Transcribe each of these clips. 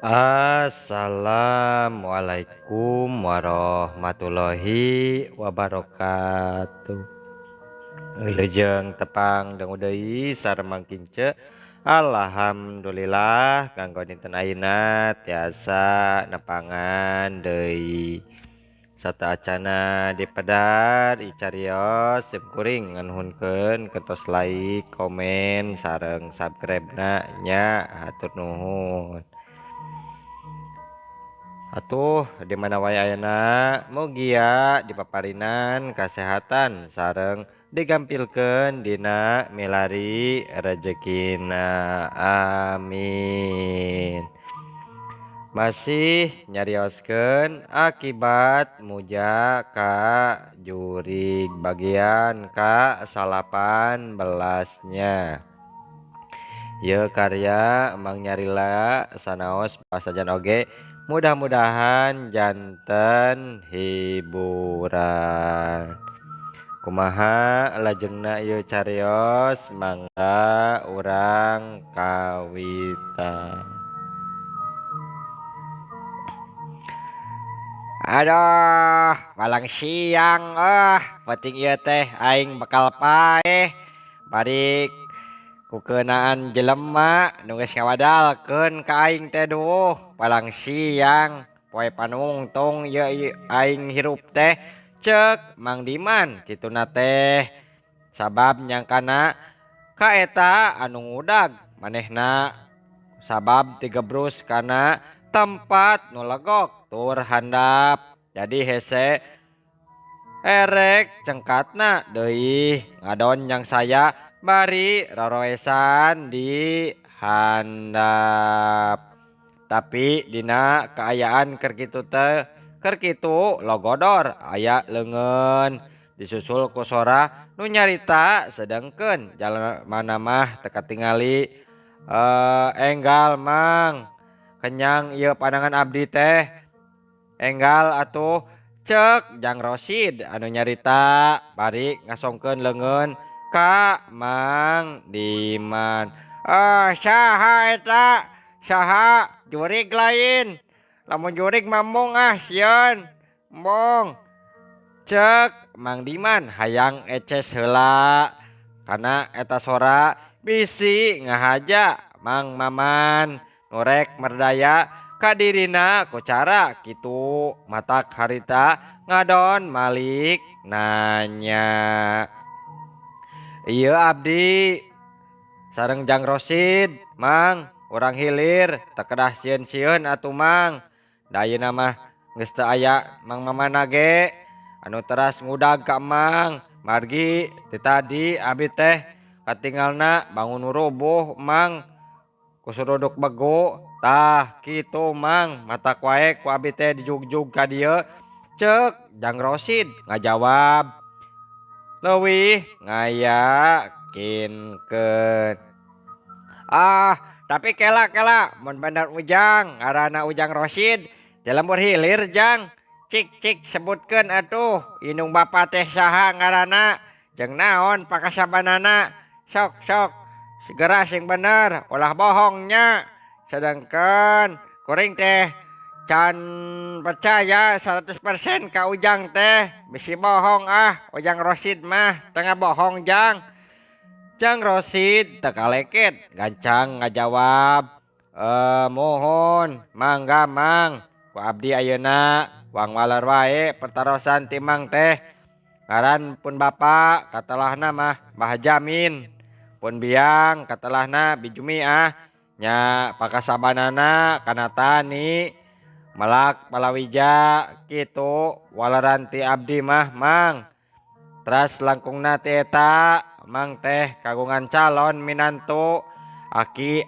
Assalamualaikum warahmatullahi wabarakatuh. Wilujeng tepang dangu deui sareng Mang Kince. Alhamdulillah kanggo dinten ayeuna tiasa nepangan deui. Sataacana dipedar icarios sim kuring nganuhunkeun ketos like, komen, sareng subscribe-na nya hatur nuhun. Atuh di mana wae ayeuna mugia dipaparinan kasehatan sareng digampilkeun dina milari rejekina, amin. Masih nyarioskeun akibat muja ka jurig bagian ka 18-nya. Ieu karya Mang Nyarila sanaos pasajan oge, mudah-mudahan janten hiburan. Kumaha lajengna ieu carios, mangga urang kawitan. Aduh, palang siang penting ieu teh aing bakal paeh bari kukeunaan jelema nu geus ngawadalkeun ka aing teh duh palang siang poe panungtung ieu aing hirup teh ceuk Mang Diman kituna teh sabab nyangkana ka eta anu ngudag manehna sabab tigebrus kana tempat nu legok tur handap jadi hese erek cengkatna deui ngadon yang saya bari roroesan di handap. Tapi dina kaayaan keur kitu teh keur kitu logodor aya leungeun disusul ku sora nu nyarita sedengkeun jalan mana mah teu katingali. Enggal Mang kenyang ieu pandangan abdi teh enggal atuh ceuk Jang Rosid anu nyarita bari ngasongkeun leungeun ka Mang Diman. Saha eta? Saha jurig lain? Lamun jurig mambung ah sieun. Embung. Ceuk Mang Diman hayang eces heula kana eta sora bisi ngahaja Mang Maman norek merdaya kadirina ku cara kitu matak harita ngadon malik nanya. Ieu abdi sareng Jang Rosid Mang urang hilir teu kedah sieun-sieun atuh Mang. Da ayeuna mah geus teu aya Mang Mamana ge anu teras ngudag ka Mang. Margi ti tadi abdi teh katingalna bangun rubuh Mang ku suruduk bego. Tah kitu Mang matak wae ku abdi teh dijugjug ka dieu ceuk Jang Rosid ngajawab leuwih ngayakinkeun. Ah tapi kela-kela mun bener Ujang ngaranna Ujang Rosid di lembur hilir Jang. Cik cik sebutkeun atuh indung bapa teh saha ngaranna jeung naon pakasabanana. Sok sok segera sing bener ulah bohongnya. Sedangkan kuring teh can percaya 100% ka Ujang teh bisi bohong ah Ujang Rosid mah tengah bohong Jang. Jang Rosid teu kaleket gancang ngajawab, mohon mangga Mang ku abdi ayeuna wang waler wae pertarosan ti Mang teh. Ngaran pun bapa katelahna mah Mbah Jamin, pun biang katelahna Bijumiah nya pakasabanana kana tani melak palawija kitu waleran ti abdi mah Mang. Teras langkungna ti eta Mang teh kagungan calon minantu Aki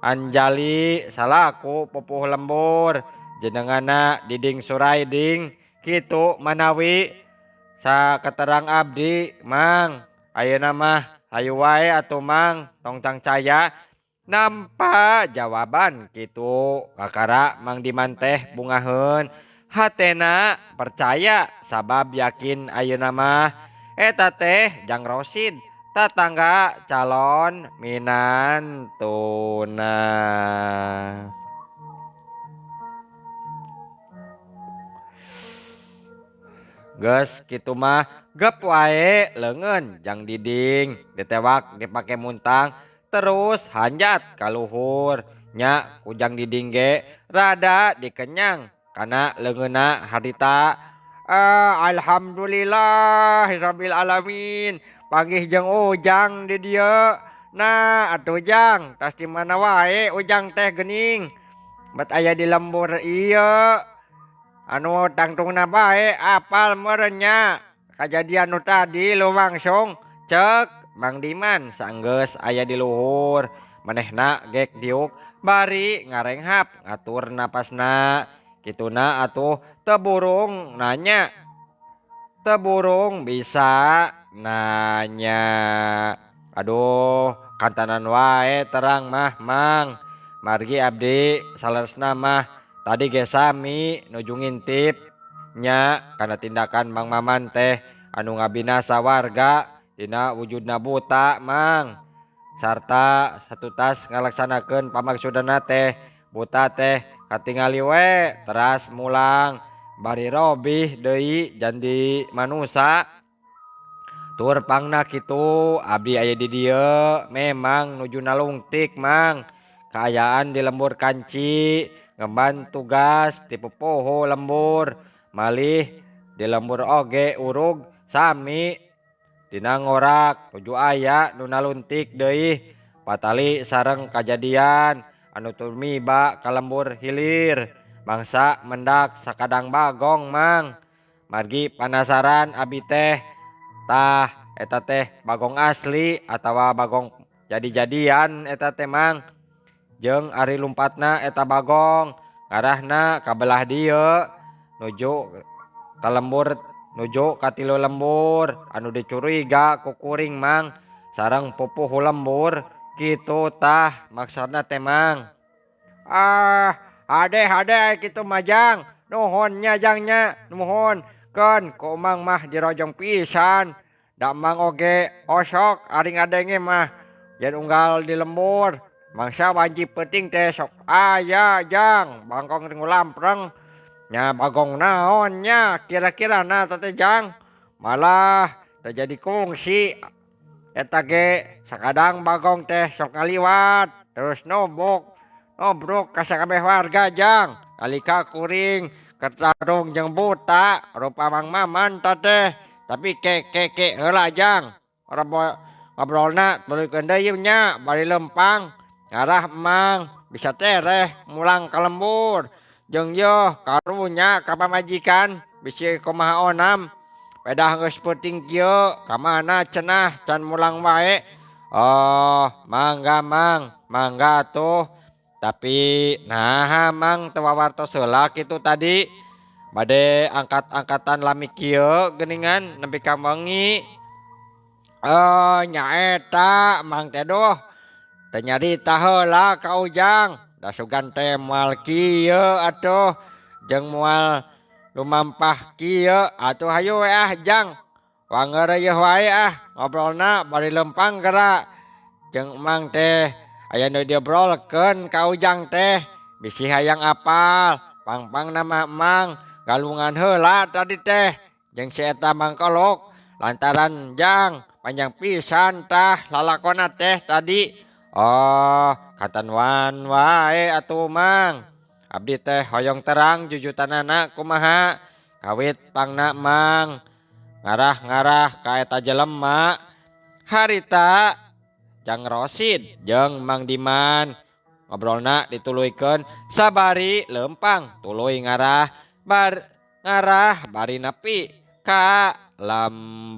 Anjali salaku pupuh lembur jenengana Diding Suraiding kitu manawi saketerang abdi Mang. Ayeuna mah hayu wae atuh Mang tong cangcaya nampa jawaban kitu kakara Mang Diman teh bungaheun hatena percaya sabab yakin ayeuna mah eta teh Jang Rosid tatangga calon minantuna. Geus kitu mah gep wae leungeun Jang Diding ditewak dipake muntang terus hanjat ka luhur. Nya ku Jang Diding ge rada dikenyang kana leungeunna harita. Alhamdulillahirabbil alamin panggih jeung Ujang di dieu. Nah atuh Jang, tas di mana wae Ujang teh geuning. Bet aya di lembur ieu. Anu tangtungna bae apal meureun nya. Kajadian nu tadi lumangsung cek Mang Diman sanggeus aya di luhur. Manehna gek diuk bari ngarenghap ngatur napasna. Kituna atuh teu burung nanya. Teu burung bisa nanya. Aduh, kantanan wae terang mah Mang. Margi abdi saleresna mah tadi ge sami nuju ngintip nya kana tindakan Mang Maman teh anu ngabinasa warga dina wujudna buta Mang. Sarta satutas ngalaksanakeun pamaksudana teh buta teh katingali we teras mulang bari robih deui janji manusa. Tur pangna kitu abdi aya di dieu memang nuju nalungtik Mang. Kaayaan di lembur kanci ngemban tugas ti pupuhu lembur malih di lembur oge urug sami dina ngorak nuju aya nu naluntik deui patali sareng kajadian anu tumiba ka lembur hilir mangsa mendak sakadang bagong Mang. Margi panasaran abi teh tah eta teh bagong asli atawa bagong jadi-jadian eta teh Mang. Jeung ari lumpatna eta bagong ngarahna ka belah dieu nuju ka lembur nuju ka tilu lembur anu dicuriga ku kuring Mang sareng pupuhu lembur kitu tah maksudna teh Mang. Ah hade hade kitu mah Jang, nuhun nya Jang nya, nuhun keun ku Mang mah dirojong pisan. Da Mang oge osok ari ngadenge mah yen unggal di lembur mangsa wanci peuting teh sok aya Jang bangkong ringu lampreng nya bagong naon nya kira-kira na teh Jang malah terjadi kungsi eta ge sakadang bagong teh sok ngaliwat terus nobok nobrok ka sakabeh warga Jang alika kuring kertarung jeung buta rupa Mang Maman teh tapi ke ke ke heula Jang ngobrolna tuluy deui nya bari lempang ngarah Mang bisa tereh mulang ka lembur jeung yeuh karunya ka pamajikan bisi kumaha onam pedah geus peuting kieu ka mana cenah can mulang wae. Oh mangga Mang, mangga atuh. Tapi naha Mang teu wawartos heula kitu tadi bade angkat-angkatan lami kieu geuningan nepi ka wengi. Nya eta Mang teh duh teu nyarita heula ka Ujang da sugan teh moal kieu atuh jeung moal lumampah kieu atuh hayu we ah Jang wanger yeuh wae ah ngobrolna bari lempang geura jeung Mang teh aya nu diobrolkeun ka Ujang teh bisi hayang apal pang-pangna mah Mang galungan heula tadi teh jeung si eta Mang Kolok lantaran Jang panjang pisan tah lalakona teh tadi. Oh katanwan wae atuh Mang, abdi teh hoyong terang jujutanana kumaha kawit pangna Mang ngarah-ngarah ka eta jelema harita Jang Rosid jeung Mang Diman ngobrolna dituluykeun sabari lempang tuluy ngarah bar ngarah bari nepi ka lembur.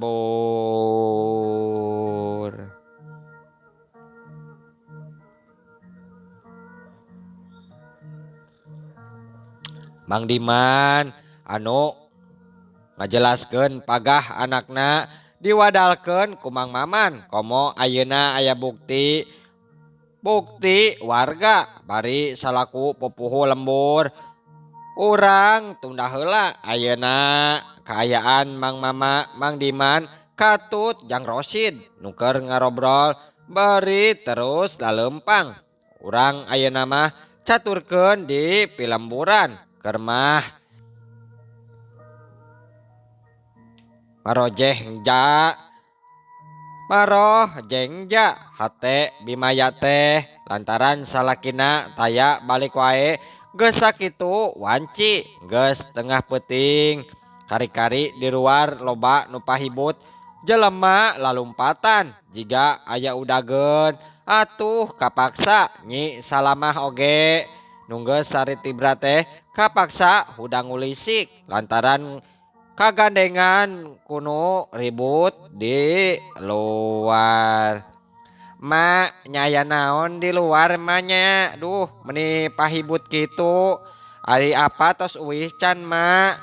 Mang Diman anu ngajelaskeun pagah anakna diwadalkeun ku Mang Maman komo ayeuna aya bukti bukti warga bari salaku pupuhu lembur urang tunda heula ayeuna kaayaan Mang Mama Mang Diman katut Jang Rosid nu keur ngarobrol bari terus lalempang urang ayeuna mah caturkeun di pilemburan keur mah. Marojeh ja Maroh jengja hate Bimaya teh lantaran salakina taya balik wae geus sakitu wanci geus tengah peuting kari-kari di luar loba nu pahibut jelema lalumpatan jiga aya udageun atuh kapaksa Nyi Salamah oge nu geus saritibra teh kapaksa hudang ngulisik lantaran kagandengan kuno ribut di luar. Mak nyaya naon di luar manya, duh meni pahibut kitu. Ari apa tos uih can mak,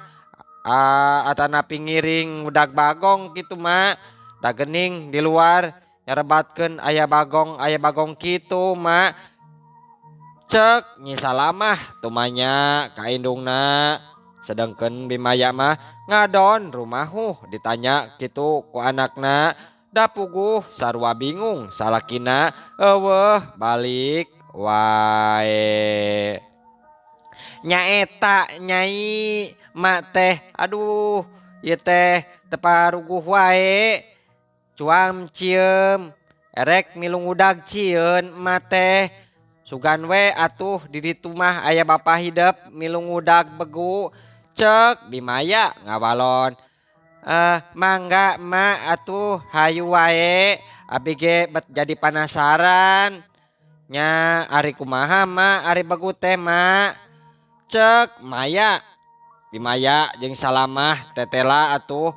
atanapi ngiring udag bagong kitu mak, da gening di luar nyarebatkeun aya bagong kitu mak. Cek Nyi Salamah tumanya ka indungna. Sedengkeun Bimaya mah ngadon rumahuh ditanya kitu ku anakna da puguh sarua bingung salakina eueuh balik wae. Nyaeta nyai mak teh aduh ieu teh teu paruguh wae cuam cieum erek milu ngudag cieun emak teh sugan we atuh di ditu mah aya bapa hidep milu ngudag begu. Cek Bimaya ngawalon. Mangga mak atuh hayu wae abi ge bet jadi panasaran nya ari kumaha mak ari begu teh mak. Cek Maya. Bimaya jeung Salamah tetela atuh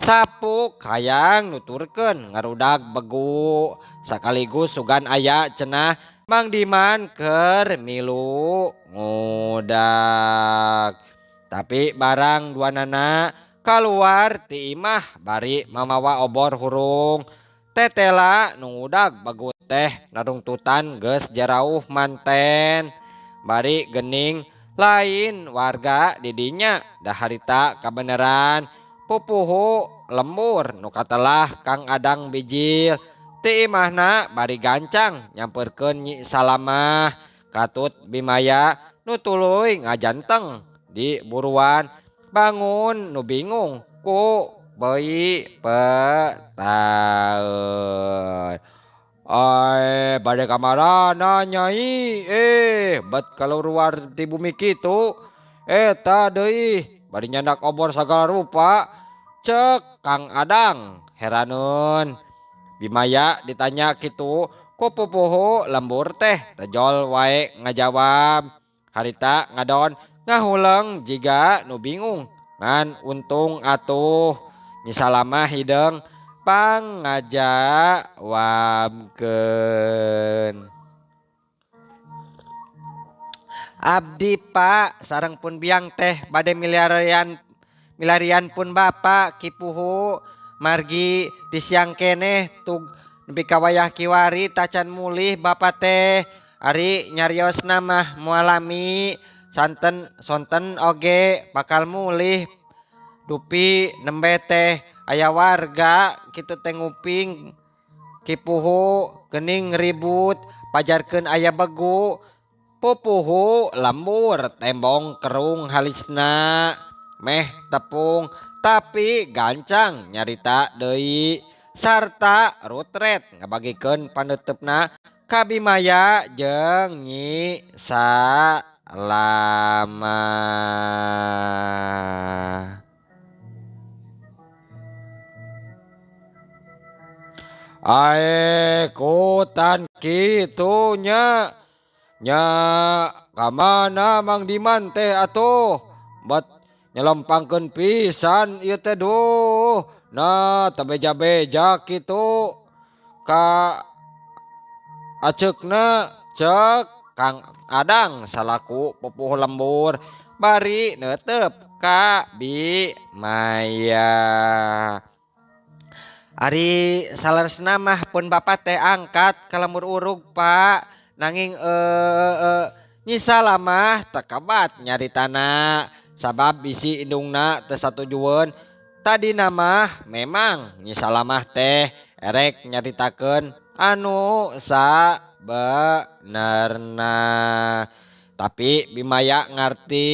sapuk hayang nuturkeun ngarudag begu sakaligus sugan aya cenah Mang Diman keur milu ngudag. Tapi barang duanana kaluar ti imah bari mamawa obor hurung tetela nu ngudag begu teh narungtutan geus jarauh manten bari gening lain warga didinya da harita kabeneran pupuhu lembur nu katelah Kang Adang bijil ti imahna bari gancang nyamperkeun Nyi Salamah katut Bimaya nu tuluy ngajanteng di buruan bangun nu bingung ku bayi petaeun. Ai bade kamarana nyai bet kaluar ti bumi kitu eta deui bari nyandak obor sagala rupa. Cek Kang Adang heraneun. Bimaya ditanya kitu ku pupuhu lembur teh tejol wae ngajawab. Harita ngadon ngahuleng jiga nu bingung ngan untung atuh Nyi Salamah hideung pangngajawabkeun. Abdi pak sareng pun biang teh bade milarian pun bapak kipuhu margi ti siang keneh tug nepi ka wayah kiwari tacan mulih bapak teh ari nyariosna mah moal lami santen sonten oge bakal mulih dupi nembe teh aya warga kitu teh nguping kipuhu geuning ribut pajarkeun aya begu pupuhu lembur tembong kerung halisna meh tepung tapi gancang nyarita deui sarta rutret ngabagikeun paneutepna ka Bimaya jeung Nyi Salamah. Ae kutan kitu nya nya kamana Mang Diman teh atuh bet nyelempangkeun pisan ieu teh duh nah teu beja-beja kitu ka aceukna. Cek Kang Adang salaku pupuh lembur bari neuteup ka Bimaya. Ari saleresna mah pun bapak teh angkat ka lembur urug pak nanging Nyi Salamah teu kabat nyaritana sabab bisi indungna teu satujueun. Tadina mah memang Nyi Salamah teh erek nyaritakeun anu sabenerna tapi Bimaya ngarti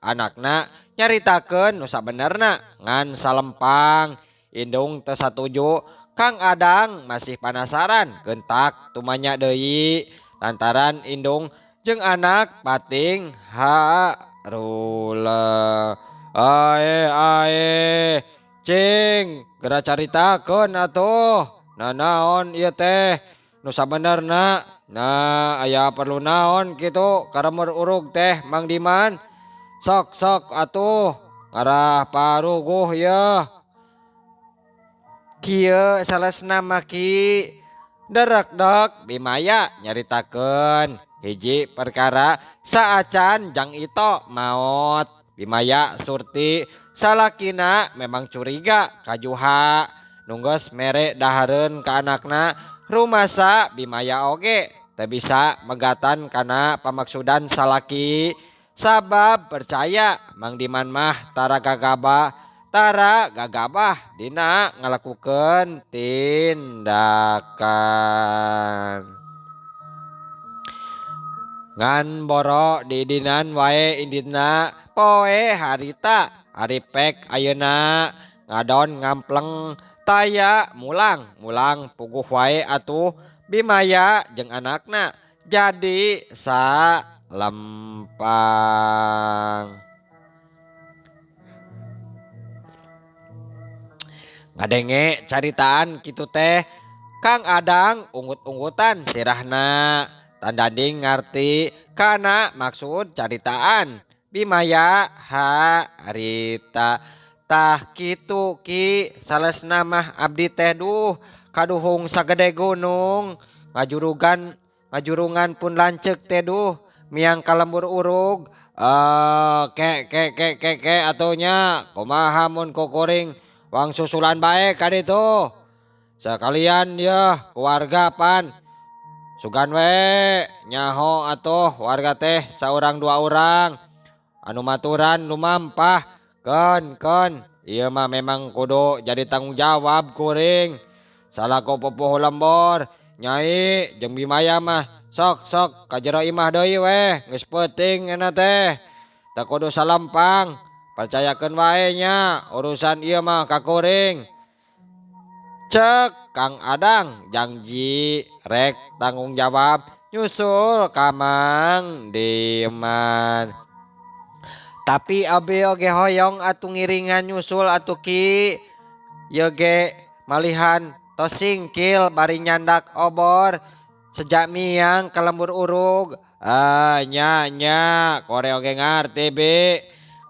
anakna nyaritakeun nu sabenerna ngan salempang. Indung teu satuju. Kang Adang masih panasaran gentak tumanya deui lantaran indung jeung anak pating harula. Ae ae cing geura caritakeun atuh nanaon ieu teh nu sabenerna. Nah aya perlu naon kitu karemur urug teh Mang Diman. Sok sok atuh ngarah paruguh yeuh. Kieu salesna maki derekdek Bimaya nyaritakeun hiji perkara saacan Jang Ito maot. Bimaya Surti salakina memang curiga ka Juha nunggeus mere dahareun ka anakna rumasa Bimaya oge teu bisa megatan kana pamaksudan salaki sabab percaya Mang Diman mah tara gagabah tara gagabah dina ngalakukeun tindakan. Ngan boro didinan wae inditna poe harita ari pek ayeuna ngadon ngampleng taya mulang mulang puguh wae atuh Bimaya jeung anakna jadi salempang. Ngadenge caritaan kitu teh Kang Adang unggut-unggutan sirahna tandanding ngarti kana maksud caritaan Bimaya harita. Tah kitu ki salesna mah abdi teh duh kaduhung sagede gunung ngajurugan ngajurungan pun lanceuk teh duh miang kalembur urug. Ke ke ke ke ke atuh nya kumaha mun kukuring wang susulan bae ka ditu sekalian yeuh keluarga pan sugan we nyaho atuh warga teh saurang dua urang anu maturan lumampah keun keun ieu mah memang kudu jadi tanggung jawab kuring salaku pupuhu lembur nyai jeung Bimaya mah sok sok ka jero imah deui weh geus peuting euna teh teu kudu salempang percayakeun wae nya urusan ieu mah ka kuring. Cek Kang Adang janji rek tanggung jawab nyusul ka Mang Diman. Tapi abi oge hoyong atuh ngiringan nyusul atuh ki ieu ge malihan tos singkil bari nyandak obor sejak miang ka lembur urug. Ah nya nya kore oge ngarti bi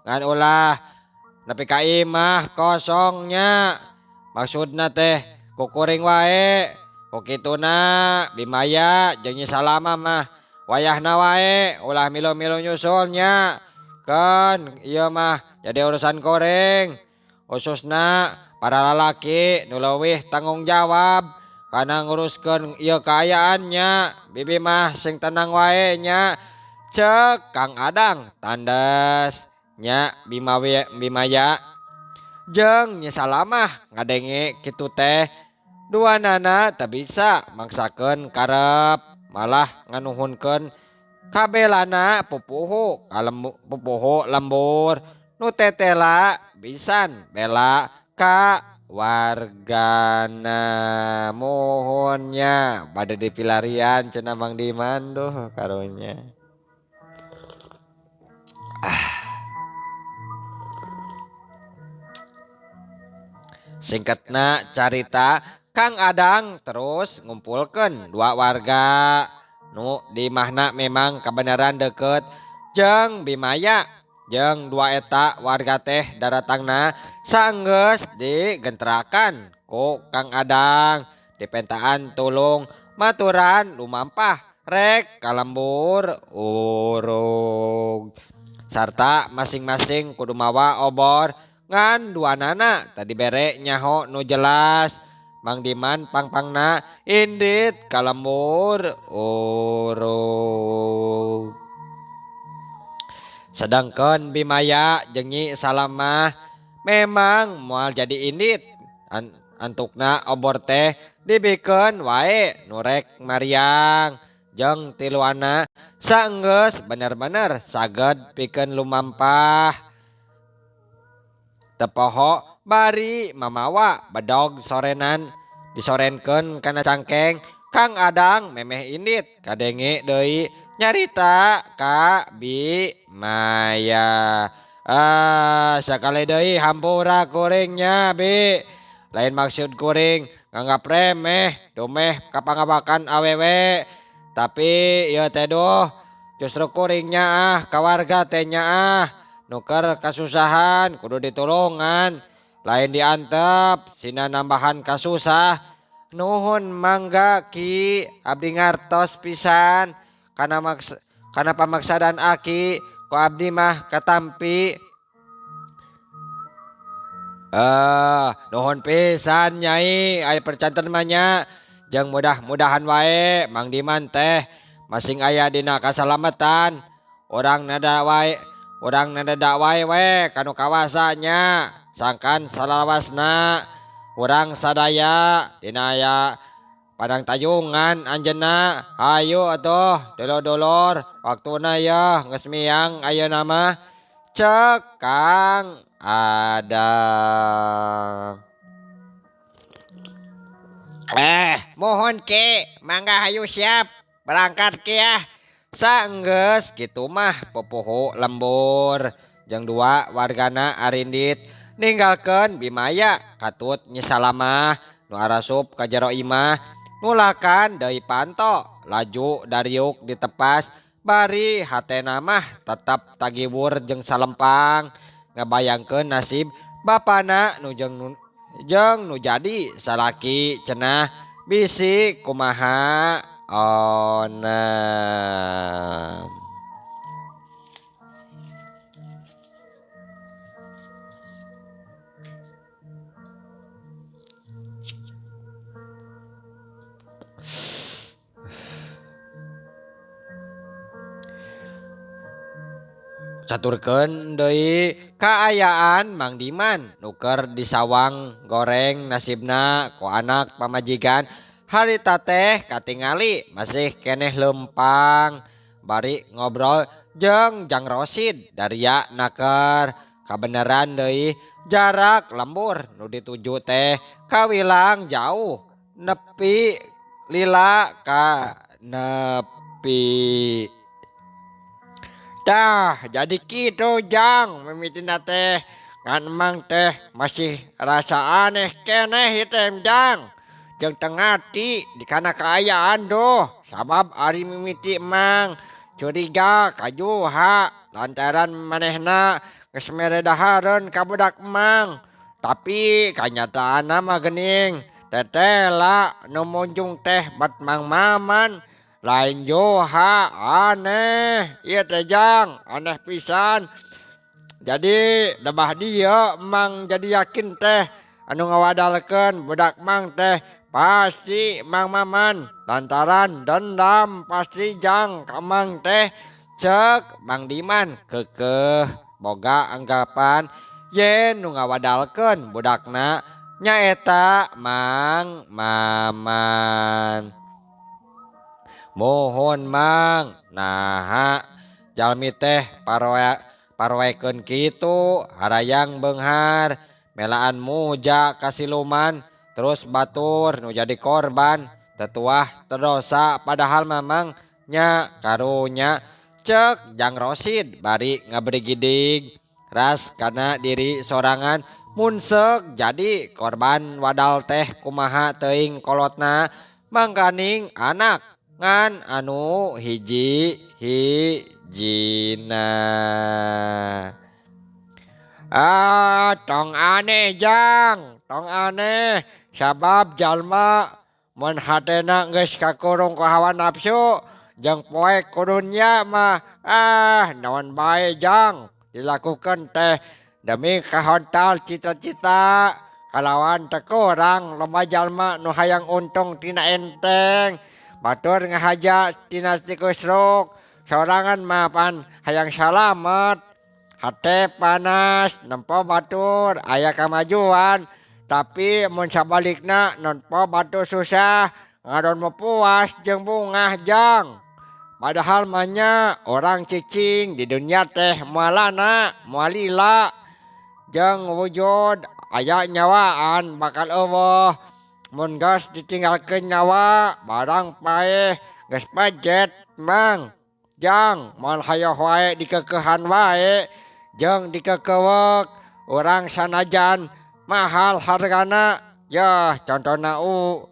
ngan ulah nepi ka imah kosongnya maksudna teh kukuring wae ku kituna Bimaya jeung Nyi Salama mah wayahna wae ulah milu-milu nyusulnya keun ieu mah jadi urusan kuring khususna para lalaki nu leuwih tanggung jawab kana nguruskeun ieu kaayaannya bibi mah sing tenang wae nya. Cek Kang Adang tandes nya Bimaya jeung Nyi Salamah ngadenge kitu teh duanana teu bisa mangsakeun karep malah nganuhunkeun kabelana pupuhu pupuhu lembur nu tetela bisan bela ka wargana. Muhunnya bade dipilarian cenah Mang Diman duh karunya. Singkatna carita Kang Adang terus ngumpulkeun dua warga nu di mahna memang kebenaran deket jeung Bimaya jeung dua eta warga teh daratangna saenggeus digentrakan ku Kang Adang dipentaan tulung maturan lumampah rek kalembur urug sarta masing-masing kudu mawa obor ngan duanana tadi bere nyaho nu jelas. Mang Diman pangpangna indit kalembur urug. Sedangkan Bimaya jeung Nyi Salamah memang moal jadi indit. Antukna obor teh dibikeun wae nu rek mariang jeung tiluana saenggeus bener-bener saged pikeun lumampah. Tepoho Bari mamawa bedog sorenan disorenkeun kana cangkeng. Kang Adang memeh indit kadenge deui nyarita ka Bimaya. Ah, sakali deui hampura kuringnya Bi. Lain maksud kuring nganggap remeh dumeh kapangabakan awewe. Tapi ieu teh duh justru kuringnya ah kawarga teh nya ah nuker kasusahan kudu ditulungan lain diantep sina nambahan kasusah. Nuhun mangga Ki, abdi ngartos pisan kana kana pamaksadan aki ku abdi mah katampi. Nuhun pisan Nyai aya percanten mah nya. Jeung mudah-mudahan wae Mang Diman teh masing aya dina kasalamatan. Urang nada wae, urang nada wae we kanu kawasa nya sangkan salawasna urang sadaya dina aya padang tayungan anjeunna. Hayu atuh dulur-dulur waktuna yeuh geus miang ayeuna mah. Cek Kang Adang. Mohon Ki, mangga hayu siap berangkat Ki ya. Saenggeus kitu mah pupuhu lembur jeung dua wargana arindit ninggalkeun Bimaya katut nyisalamah nu arasup ka jero imah nulakan deui panto laju dariuk ditepas bari hatena mah tetep tagiwur jeung salempang ngabayangkeun nasib bapana nu jeung nu jadi salaki cenah bisi kumaha ona. Caturkeun deui kaayaan Mang Diman nuker di sawang goreng nasibna ku anak pamajikan harita teh katingali masih keneh lempang bari ngobrol jeung Jang Rosid daria naker kabeneran deui jarak lembur nu dituju teh kawilang jauh nepi lila ka nepi. Dah jadi kitu Jang mimitina teh ngan emang teh masih rasa aneh keneh ieu teh Jang jeung teu ngarti di kana kaayaan duh sabab ari mimiti emang curiga ka Juha lantaran manehna geus mere dahareun ka budak emang tapi kanyataanna mah geuning tetela nu munjung teh bat Mang Maman lain Juha. Aneh ieu teh Jang, aneh pisan. Jadi lebah dieu emang jadi yakin teh anu ngawadalkeun budak mang teh pasti Mang Maman lantaran dendam pasti Jang ka mang teh. Cek Mang Diman keukeuh boga anggapan yen nu ngawadalkeun budakna nyaeta Mang Maman. Mohon Mang, naha jalmi teh paroekeun kitu harayang beunghar melaan muja kasiluman terus batur nu jadi korban tetuah terdosa padahal mamang nya karunya. Cek Jang Rosid bari ngaberigidig ras kana diri sorangan munsek jadi korban wadal teh kumaha teuing kolotna mangkaning anak ngan anu hiji hijina. Ah, tong aneh Jang, tong aneh sabab jalma mun hatena geus kakurung ku hawa nafsu jeung poek ku dunya mah ah naon bae Jang dilakukeun teh demi kahontal cita-cita kalawan teu kurang loba jalma nu hayang untung tina enteng batur ngahaja tina tikusruk sorangan mah pan hayang salamet hate panas nempo batur aya kamajuan tapi mun sabalikna nempo batur susah ngadon mah puas jeung bungah Jang. Padahal mah nya orang cicing di dunia teh moal lana moal lila jeung wujud Aya nyawaan bakal eueuh. Mun geus ditinggalkeun nyawa barang paeh geus pajet mang. Jang moal hayoh wae dikekehan wae jeung dikekewek urang sanajan mahal hargana. Yah contona u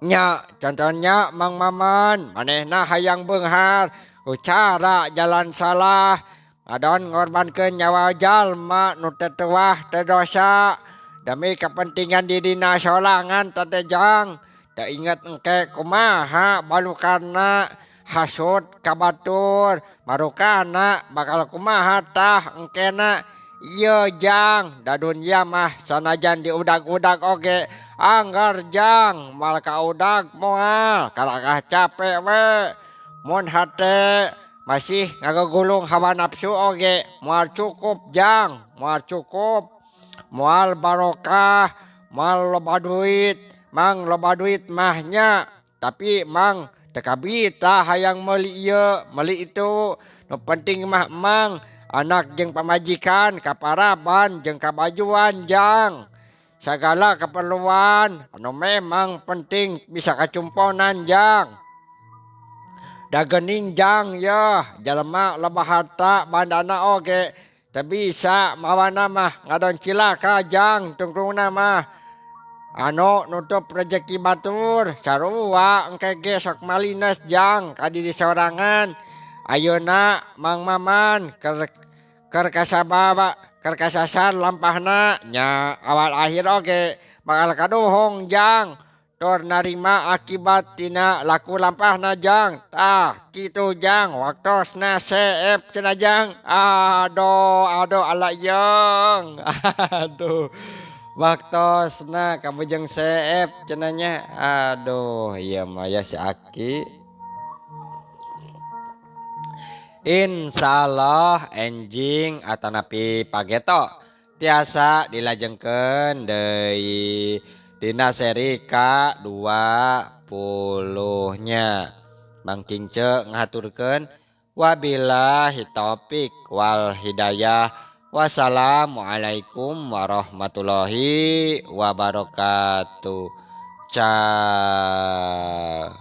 nya contohnya Mang Maman manehna hayang beunghar ku cara jalan salah ngadon ngorbankeun nyawa jalma nu teu tuah teu dosa demi kepentingan dirina sorangan teh jang. Teu inget engke kumaha balukarna hasut ka batur marukana bakal kumaha tah engkena. Ieu jang da dunya mah sanajan diudag-udag oge anggar jang moal kaudag moal kalakah capek we. Mun hate masih ngagegulung hawa nafsu oge moal cukup jang, moal cukup, moal barokah, moal loba duit. Mang loba duit mah nya, tapi mang teu kabita hayang meuli ieu meuli itu. Nu penting mah mang anak jeung pamajikan kaparaban jeung kabajuan jang. Sagala keperluan anu memang penting bisa kacumponan jang. Da geuning jang yeuh jelema loba harta bandana oge teu bisa mawana mah ngadon cilaka jang tungtungna mah. Anu nutup rejeki batur sarua engke ge sok malines jang ka diri sorangan. Ayeuna Mang Maman keur kasababa keur kasasar lampahna nya awal akhir oge bakal kaduhung jang. Tur narima akibat tina laku lampahna jang. Tah kitu jang waktosna seep cenah jang. Aduh aduh ala jeung. Aduh waktosna kabujeng seep cenah nya. Aduh ieu mah ya si Aki. Insyaallah enjing atanapi pageto tiasa dilajengkeun deui dina seri ka-20 nya. Mang Kince ngahaturkeun wabillahi taufik wal hidayah. Wassalamualaikum warahmatullahi wabarakatuh. Ciao.